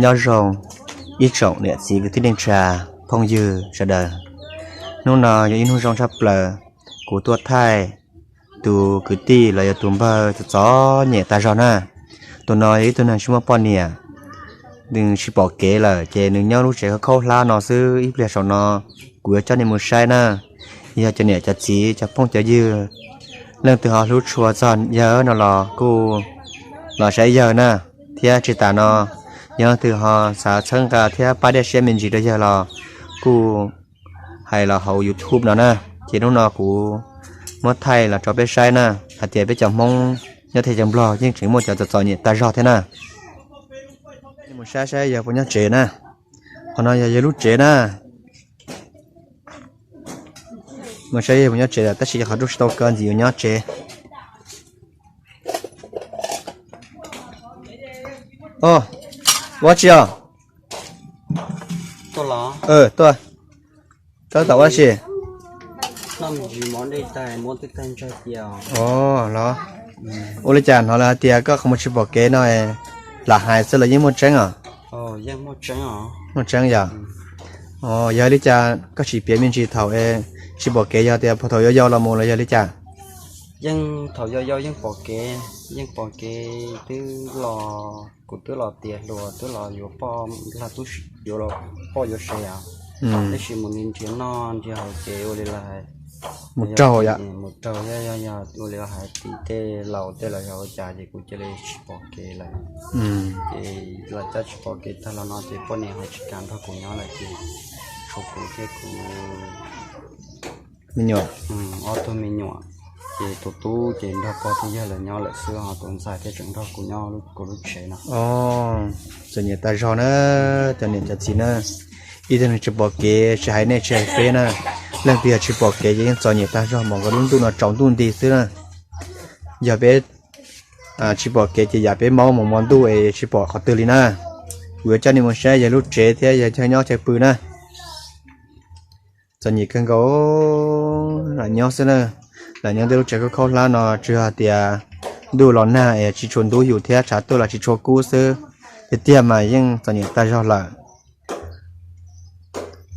Nyob zoo ib tsoom niam txiv kwv tij neej tsa phooj ywg sawv daws. Hnub no yog ib hnub zoo tshaj plaws, kuv tuaj thaij tus kwv tij los yog tus npawg txom txom nyem tag zog na. Tus no yog ib tug neeg tsis muaj poj niam, nws tsis pom kev lawm ces nws nyob lub tsev khaub khaub hlab no xwb. Ib pliag saum no kuv yuav coj nej mus saib na. Yog cov niam cov txiv cov phooj cov ywg leej twg ho hlub tshua txog yawg no los kuj los saib yawg na. Thiab tsis tas no, yog leej twg ho xav txhawb nqa thiab pab dej siab me ntsis rau yawg los kuj hais los hauv YouTube no na. Ces hnub no kuv muab thaij los rau peb saib na, hais tias peb cov Hmoob nyob teb chaws Nplog yeej tseem muaj cov txom txom nyem tag zog thiab na. Nej mus saib saib yawg puas nyob tsev na. Qhov no yog yawg lub tsev na. Mus saib yawg puas nyob tsev lawm, tab sis qhov rooj tsis tau kaw, ntxim yuav nyob tsev. Ua dab tsi os? Tuaj, tab tom ua dab tsi? Ua li cas hnov lawv hais tias koj qhov muag tsis pom kev no, lam hais xwb los yeej muaj tseeb os? Muaj tseeb yog? Yog li cas koj tsis piav me ntsis thaum tsis pom kev, yog tias puag thaum yau yau los mus los yog li cas? Yeej thaum yau yau yeej pom kev, yeej pom kev twb los, kuv twb los tiav hluas twb los yuav poj, yuav poj yuav sev os. Tab sis mus nrhiav noj nrhiav haus ces ua li lawv hais, mus raug, mus raug, yog yog ua li lawv hais tim tej laus tej los yog ua cas ces kuv cia li tsis pom kev lawm. Ces los cab tsis pom kev tag los no ces poj niam ho tsis kam nrog kuv nyob lawm ces tshuav kuv thiab kuv me nyuam, ob tug me nyuam. Ces tus tub ces nrog pog thiab yawg lawv nyob lawm xwb, ho tus ntxhais thiaj tseem nrog kuv nyob kuv lub tsev no. Txom nyem tag zog na, cov niam cov txiv na. Ib tug neeg tsis pom kev, tsis hais nej tsis hais peb na, leej twg yog tsis pom kev ces yeej txom nyem tag zog, mas nkawd lub ntuj no tsaus ntuj nti xwb na. Yog peb tsis pom kev ces yam peb maub mus hmo ntuj es tsis pom qhov twg li na. Kuv yuav coj nej mus saib yawg lub tsev thiab yawg chaw nyob chaw pw na. Txom nyem kawg nkaus, lam nyob xwb na. Lam nyob tej lub tsev khaub khaub hlab no tsuas yog tias ntuj los nag es tsis tshua ntub yus thiab tshav tuaj los tsis tshua kub xwb. Tiag tiag mas yeej txom nyem tag zog lawm.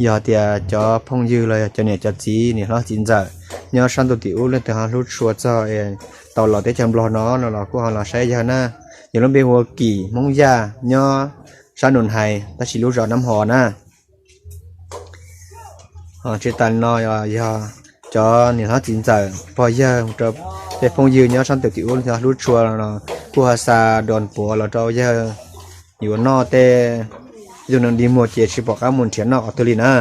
Yog tias cov phooj ywg los yog cov niam cov txiv niam hlob txiv ntxawm nyob sab ntuj tim ub leej twg ho hlub tshua txog tau los teb chaws Nplog no no los kuj ho los saib yawg na. Yog lub npe hu ua Kim Hmoob Yaj, nyob sab Nus Hais tab sis lub zos Nab Ho na. Tsis tas no yog cov niam hlob txiv ntxawm pog yawg rau tej phooj ywg nyob sab ntuj tim ub leej twg ho hlub tshua no kuj ho xa doos puav los rau yawg yuav noj tej. Ib tug neeg dig muag ces tsis pom qab mus nrhiav noj qhov twg li na.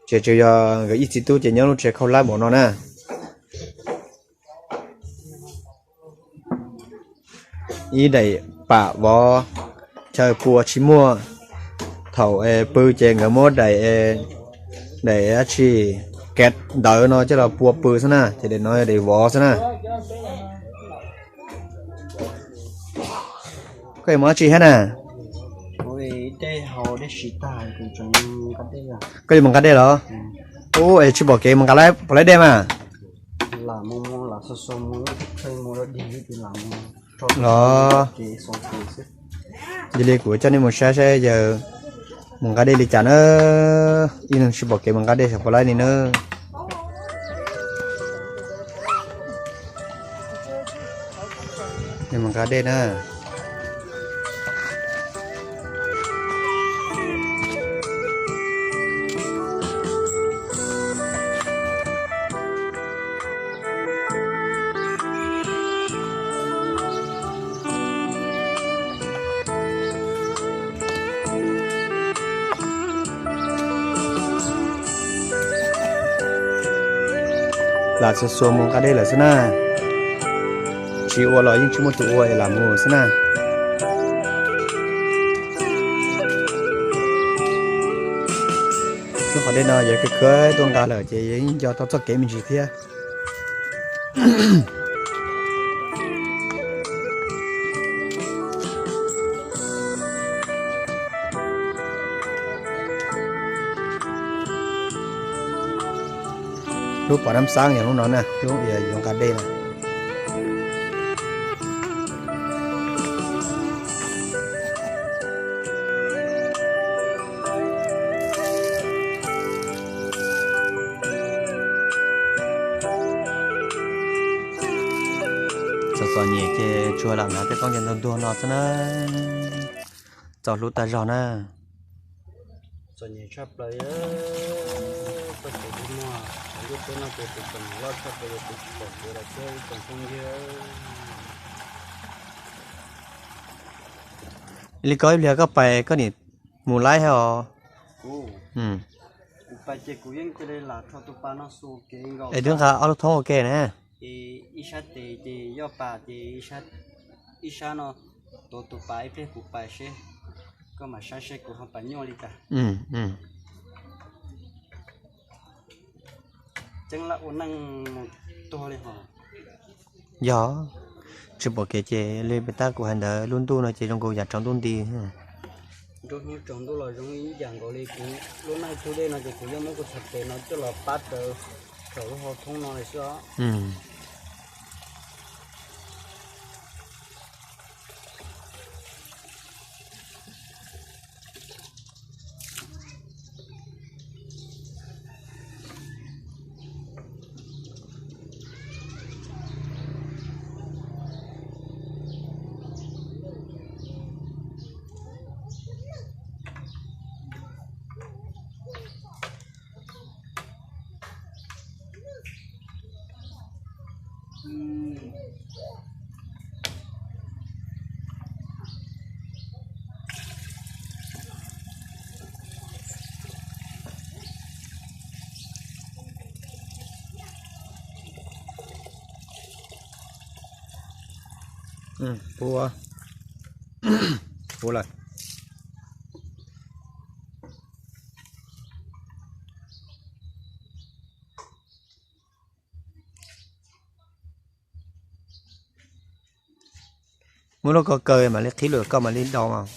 Ces tsuas yog nkawd ib txiv tub ces nyob lub tsev khaub hlab npaum no na. Ib daim pam vov chaw pua tsis muaj. Thaum pw ces nkawd muab daim, daim dab tsi, kav ntawv no coj los pua pw xwb na, ces daim no yog daim vov xwb na. Koj yuav mus dab tsi thiab na? Koj yuav mus nqa dej los? Ub, es tsis pom kev mus nqa puas laib dej mas? Los, yog li kuv coj nej mus saib saib yawg mus nqa dej li cas na. Ib leeg tsis pom kev mus nqa dej saib puas laib li na. Mus nqa dej na. Lam xuas xuas mus nqa dej lawm xwb na. Tsis ua los yeej tsis muaj tus ua es lam mus xwb na. Lub qhov dej no yog khawb khawb tuaj nqa lawm ces yeej nco tau txoj kev me ntsis thiab. Lub pom nab xab yog lub no na, lub yuav nqa dej na. Txom nyem ces tsuas lam hnav tej khaub ncaws ntuag ntuag no xwb na. Txaus hlub tag zog na. Txom nyem tshaj plaws, koj tseem muaj ntuj teb no ces tus txom nyem loj tshaj plaws yog tus tsis pom kev los thiab ib tsoom phooj ywg. Li koj ib pliag koj pais koj niam mus laib thiab os. Kuv, kuv pais ces kuv yeej cia li lam rho tus pas no xu kev nkaus es twb nqa ob lub thoob ua ke na. Ces ib sab tes ces yoj pas ces ib sab no tuav tus pas ib pliag kuv pais seb, koj mam saib seb kuv ho pais nyuaj li cas. Ceeb laj ua neej mus tuag li hos. Yog tsis pom kev ces li pes tab kuv hais ntawd lub ntuj no ces zoo nkaus yam tsaus ntuj nti. Nruab hnub tsaus ntuj los zoo ib yam nkaus li kuv lub neej tub dej no ces kuv yeej muab kuv txhais tes no coj los pab rawv saum lub hau thoob no li xwb os. Puv, puv lawm. Muab lub ko kaw mam li qhib lawm koj mam li dau mas.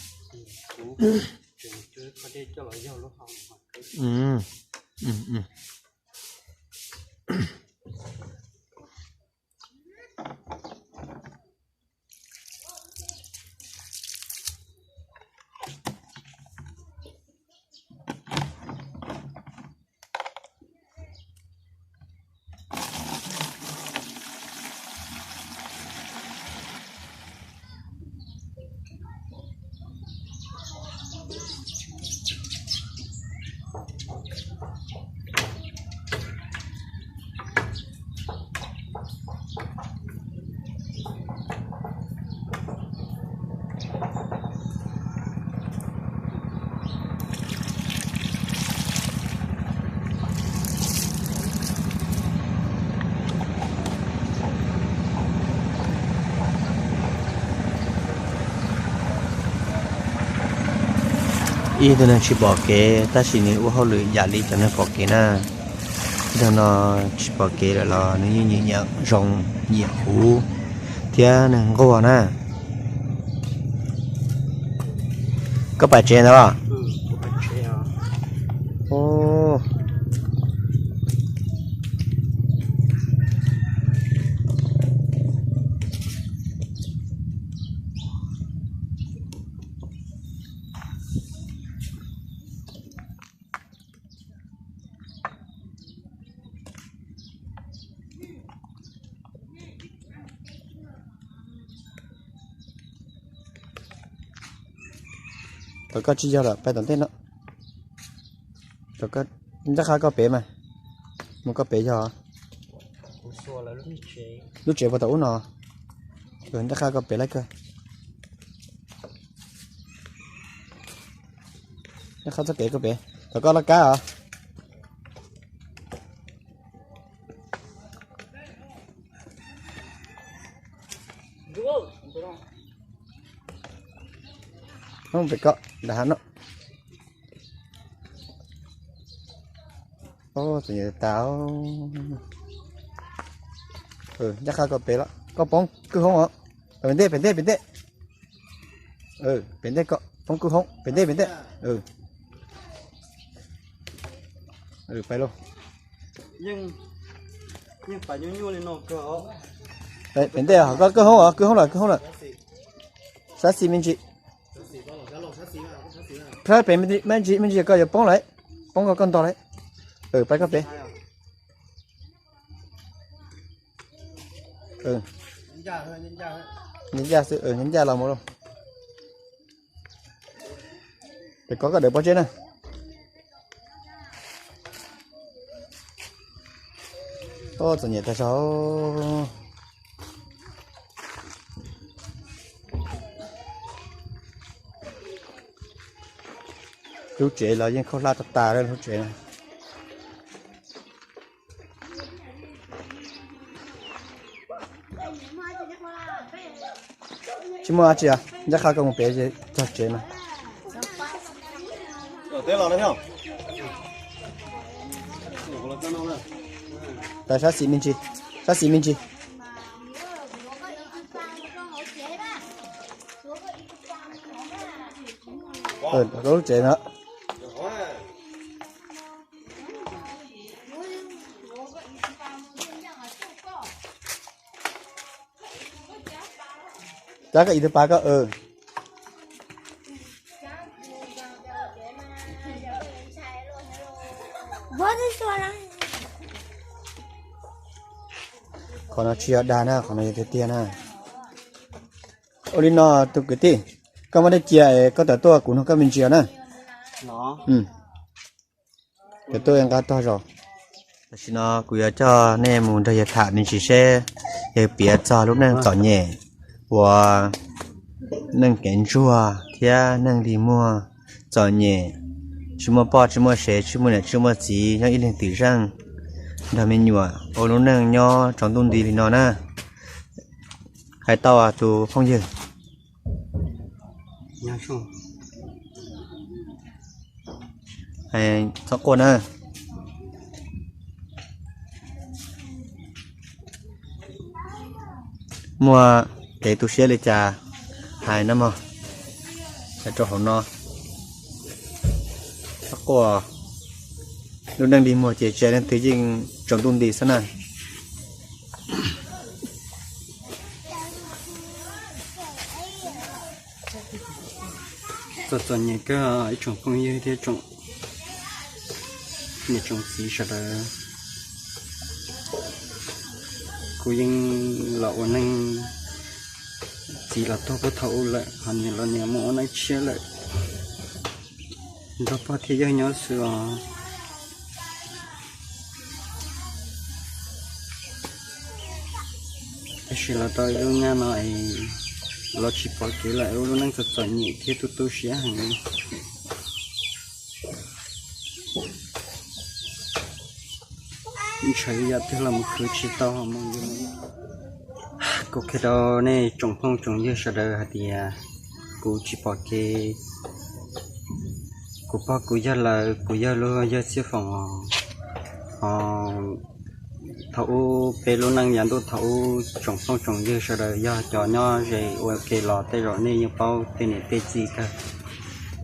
Ib tug neeg tsis pom kev tab sis nws ua hauj lwm yam li cov neeg pom kev na. Ib tug no tsis pom kev lawm los nws yeej nyiam nyiam zoo, nyiam huv thiab neeg nquag na. Koj pais tsev ntawd los? Thaum koj tsis yog lawm pais tom ntej no. Ncaj qha koj pem mas, mus koj pem yog. Lub tsev puas tau ub no? Ncaj qha koj pem lawm kawg. Ncaj qha txoj kev koj pem, thaum koj laj kab os. Pem koj nram hav no. Txom nyem tas. Ncaj qha koj pem lawm, koj poob kwj hoob os. Pem ntej, pem ntej, pem ntej. Pem ntej koj poob kwj hoob, pem ntej, pem ntej. Pais lauj. Pem ntej, koj kwj hoob os, kwj hoob lawm, kwj hoob lawm. Sab xis me ntsis. Peb pem me ntsis, me ntsis koj yuav poob lawm, poob koj koj ntog lawm. Pais koj pem. Ncaj ncaj xwb, ncaj ncaj los mus lauj. Ces koj koj dawm pob zeb na. Txom nyem tag zog. Lub tsev los yeej khaub hlab tag tas lub tsev na. Tsis muaj dab tsi, ncaj qha koj mus pem txog tsev mas. Tas sab xis me ntsis, sab xis me ntsis. Lub tsev no. Cab koj ib tug pas koj. Qhov no tsis yog dag na, qhov no yog tiag tiag na. Ua li no tus kwv tij, koj muab dej cia es koj tawm tuaj kuv nug koj me ntsis na. Tawm tuaj nqa tog zos. Tam sim no kuv yuav coj nej mus nrog yawg tham me ntsis seb yawg piav txog lub neej txom nyem uas neeg kev ntsuag thiab neeg dig muag txom nyem, tsis muaj poj tsis muaj sev, tsis muaj niam tsis muaj txiv, nyob ib leeg twm zeej nrog me nyuam ua lub neej nyob tsaus ntuj nti li no na. Hais tau tus phooj ywg. Txhob quaj na. Muaj kev tu siab li cas hais na mog, hais rau hauv no. Txhob quaj, lub neej dig muag ces tsis hais leej twg yeej tsaus ntuj nti xwb na. Txom txom nyem kawg ib tsoom phooj ywg thiab tsoom niam tsoom txiv sawv daws. Kuv yeej los ua neej txiv los tuag puag thaum ub lawm, ho niam los niam mus ua neej tshiab lawm, nrog pog thiab yawg nyob xwb os. Tab sis los rau ib lub nyab no es los tsis pom kev lawm, ua lub neej txom txom nyem thiab tu tu siab heev. Ntshaw yam twg los mus khwv tsis tau ho mus. Kuv qhia rau nej tsoom phooj tsoom ywg sawv daws hais tias kuv tsis pom kev. Kuv pog kuv yawg lawm, kuv yawg lub yawg Txhiaj Foom os. Ho thaum ub peb lub neej yav ntuj thaum ub tsoom phooj tsoom ywg sawv daws yog cov nyob ze ua ke los tej zaum nej yeej paub tej niam tej txiv kawg.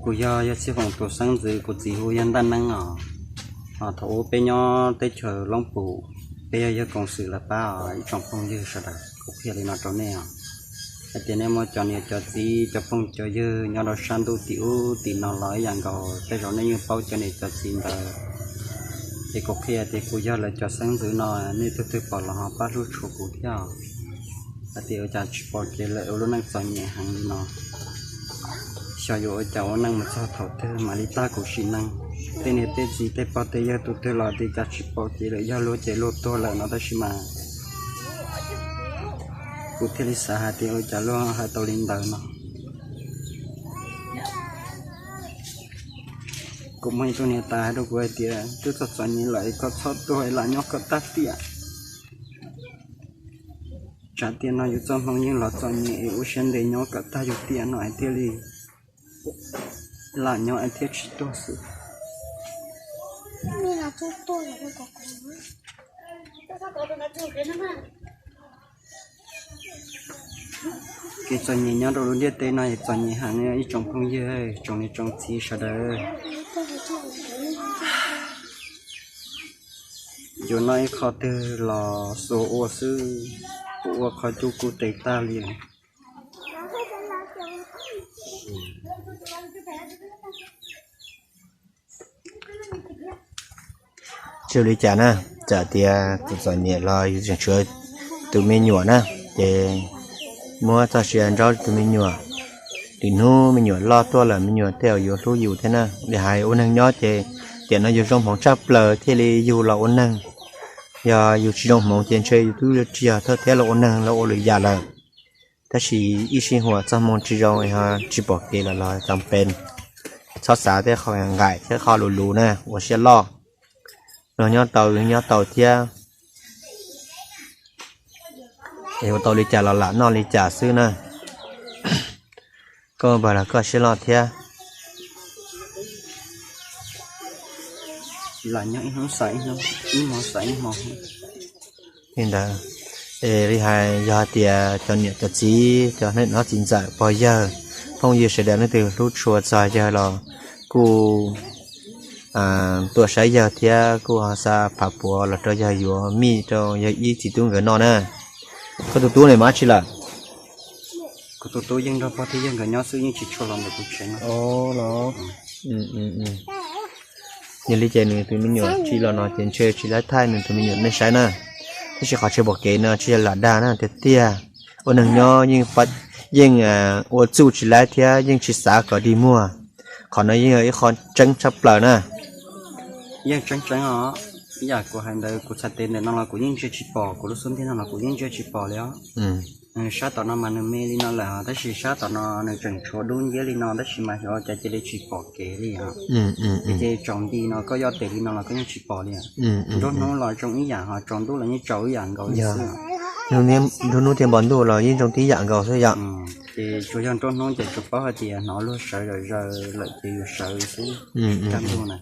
Kuv yog yawg Txhiaj Foom tus xeeb ntxwv, kuv txiv hu yawg Ntaj Neeb os. Ho thaum ub peb nyob teb chaws Loob Pum, peb yog yawg koom xwm lawv pab os ib tsoom phooj ywg sawv daws. Kuv qhia li no rau nej os, hais tias nej muaj cov niam cov txiv cov phooj cov ywg nyob rau sab ntuj tim ub tim no los ib yam nkaus, tej zaum nej yeej paub cov niam cov txiv ntawd. Es kuv qhia tias kuv yog lawv cov xeeb ntxwv no, nej twg twg pom los ho pab hlub tshua kuv thiab os. Hais tias ua cas tsis pom kev lawm, ua lub neej txom nyem heev li no. Xyov yuav ua cas ua neej mus txog thaum twg mam li tag kuv sim neej. Tej niam tej txiv tej pog tej yawg tus twg los tias cas tsis pom kev lawm, yog luag ces luag tuag lawm no tab sis mas kuv thiaj li xav hais tias ua cas luag hais tau li ntawd no. Kuv muaj ib tug niam tais hais rau kuv hais tias twb txog txom nyem lawm es koj txhob tuag es lam nyob kom tag tiam. Tsam tiam no yus txoj hmoo yeej los txom nyem es ua siab ntev nyob kom tag yus tiam no es thiaj li lam nyob es thiaj tsis tuag xwb. Kev txom nyem nyob rau lub ntiaj teb no es txom nyem heev ib tsoom phooj ywg, tsoom niam tsoom txiv sawv daws. Yuav noj ib qho twg los xuas ua xwb, kuv ua qhov cub kuv tes tag li. Tsis ua li cas na, txawm tias tus txom nyem los yus tseem tshuav tus me nyuam na. Ces muab txoj sia ntsaub tus me nyuam, lwm hnub me nyuam loj tuaj lawm me nyuam thiaj yuav hlub yus thiab na. Li hais ua neeg nyob ces tiam no yus zoo hmoov tshaj plaws thiaj li yug los ua neeg. Yog yus tsis zoo hmoov ces ntshe yus twb tsis yog thawj thiab los ua neeg los ua lwm yam lawm. Tab sis ib sij huam txoj hmoo tsis zoo ho tsis pom kev lawm los txom pem, txhob xav tej qho nqaim thiab qho luv luv na, ua siab loj. Luag nyob tau nyob tau thiab, es ua tau li cas los lam noj li cas xwb na. Koj npawg los koj siab loj thiab. Li ntawd, es li hais yog hais tias cov niam cov txiv, cov hnob txiv ntxawm pog yawg, phooj ywg sawv daws leej twg hlub tshua txog yawg los kuj tuaj saib yawg thiab kuj ho xa phav puav los rau yawg yuav mij rau yawg ib txiv tub nkawd noj na. Koj tus tub ne mas tsis lawm? Kuv tus tub yeej nrog pog thiab yawg nkawd nyob xwb, yeej tsis tshua los ntawm kuv tsev no. Yog li ces nws tus me nyuam tsis los no ces ntshe tsis laib thaij nws tus me nyuam nej saib na. Tab sis qhov tsis pom kev no tsis yog lam dag na, tiag tiag. Ua neeg nyob yeej ua txuj tsis laib thiab yeej tsis xav kom dig muag. Qhov no yeej yog ib qho tseeb tshaj plaws na. Yeej tseeb tseeb os. Ib yam kuv hais ntawd kuv txhais tes ntawm no los kuv yeej ntsia tsis pom, kuv lub xub ntiag no los kuv yeej ntsia tsis pom li os. Sab tom no mas nws me li no lawm tab sis sab tom no nws tseem tshuav dub nciab li no tab sis mas xyov cas cia li tsis pom kev li os. Ces tsaus nti no koj yoj tes li no los koj yeej tsis pom li. Nruab hnub los zoo ib yam ho tsaus ntuj los yeej tsaus ib yam nkaus li xwb. Nruab hnub thiab npoo ntuj los yeej zoo tib yam nkaus xwb yom. Ces tsuas yog nruab hnub ces tsuas paub hais tias hnov luag sawv zom zaws lawm ces yus sawv xwb. Kaj ntug na,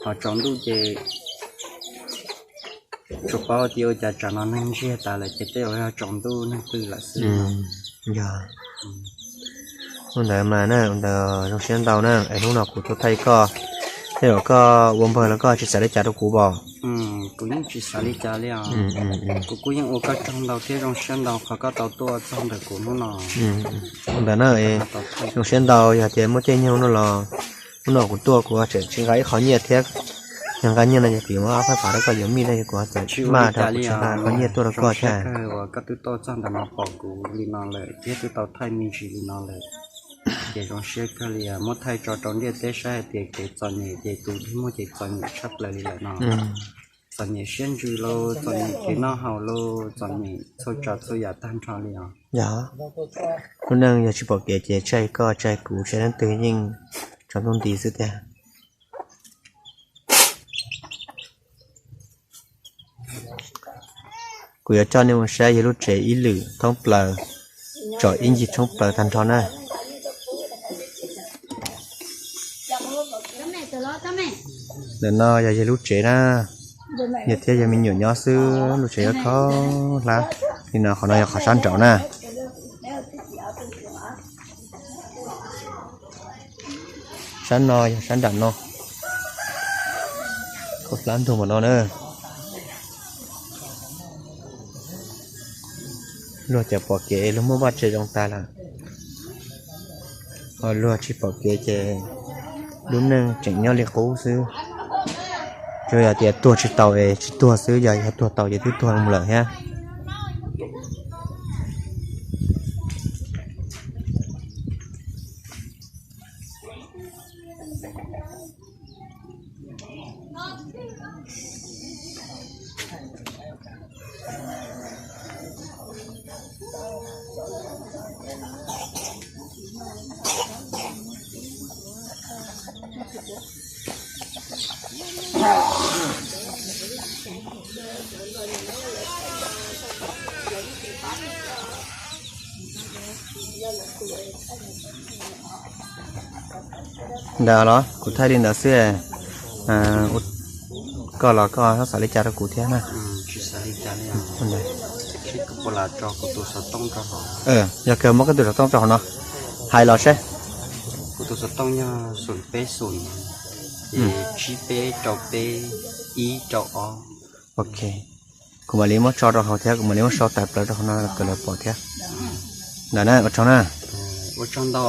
ho tsaus ntuj ces tsuas paub tias ua cas tsam no neeg ntsiag tas lawm ces tej zaum yog tsaus ntuj neeg pw lawm xwb. Yog ua ntawd mas na, ua ntawd zoo siab ntau na, es hnub no kuv tuaj thaij koj, tej zaum koj ua npawg los koj tsis xav li cas rau kuv pom? Kuv yeej tsis xav li cas li os. Kuv kuj yeej ua koj tsaug ntau thiab zoo siab ntau qhov koj tau tuaj txog ntawm kuv hnub no. Ua ntawd na, zoo siab ntau, yog tias muaj caij nyoog no los hnub no kuv tuaj kuv tseem tsis nqa ib qho nyiaj thiab. Yog nqa nyiaj no ces kuv yuav muab ob phav rau koj yuav mij na, yog kuv txawm maj rau kuv tsis nqa qho nyiaj tuaj rau koj thiab. Kawg uas koj twb tuaj txog ntawm no pom kuv li no lawm thiab twb tau thaij me ntsis li no lawm, ces zoo siab kawg li. Muab thaij tso rau ntiaj teb saib hais tias kev txom nyem ces tus dig muag ces txom nyem tshaj plaws li lawm no. Txom nyem siab ntsws lauj, txom nyem kev noj haus lauj, txom nyem txhua tsav txhua yam tag nrho li os. Yog, lub neej yog tsis pom kev ces tsis hais koj tsis hais kuv tsis hais leej twg yeej tsaus ntuj nti xwb tiag. Kuv yuav coj nej mus saib yawg lub tsev ib lwm thoob plaws, tsom ib ncig thoob plaws tag nrho na. Ntawm no yog yawg lub tsev na, yawg thiab yawg me nyuam nyob xwb, lub tsev yuav khaub hlab li no, qhov no yog qhov sab nraud na. Sab no yog sab nram no, khaub hlab ntug npaum no na. Luag cov pom kev luag muaj vaj tse zoo tas lawm, ho luag tsis pom kev ces lub neej tseem nyob li qub xwb. Tsuas yog tias tuag tsis tau es tsis tuag xwb, yog yog tuag tau ces twb tuag mus lawm thiab. Ntawd los kuv thaij li ntawd xwb, koj los koj txhob xav li cas rau kuv thiab na. Yog kawg muab koj tus xov tooj rau hauv no, hais los seb. Kuv tus xov tooj yog xoom peb xoom, tsib peb rau peb, ib rau ob. Ok, kuv mam li muab tso rau hauv thiab kuv mam li muab sau tawm plaws rau hauv no kom lawv pom thiab. Ntawm na, ua tsaug na. Ua tsaug ntau,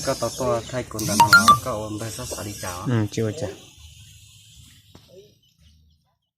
koj tau tuaj thaij kuv ntawm no, koj ua npawg txhob xav li cas. Tsis ua cas.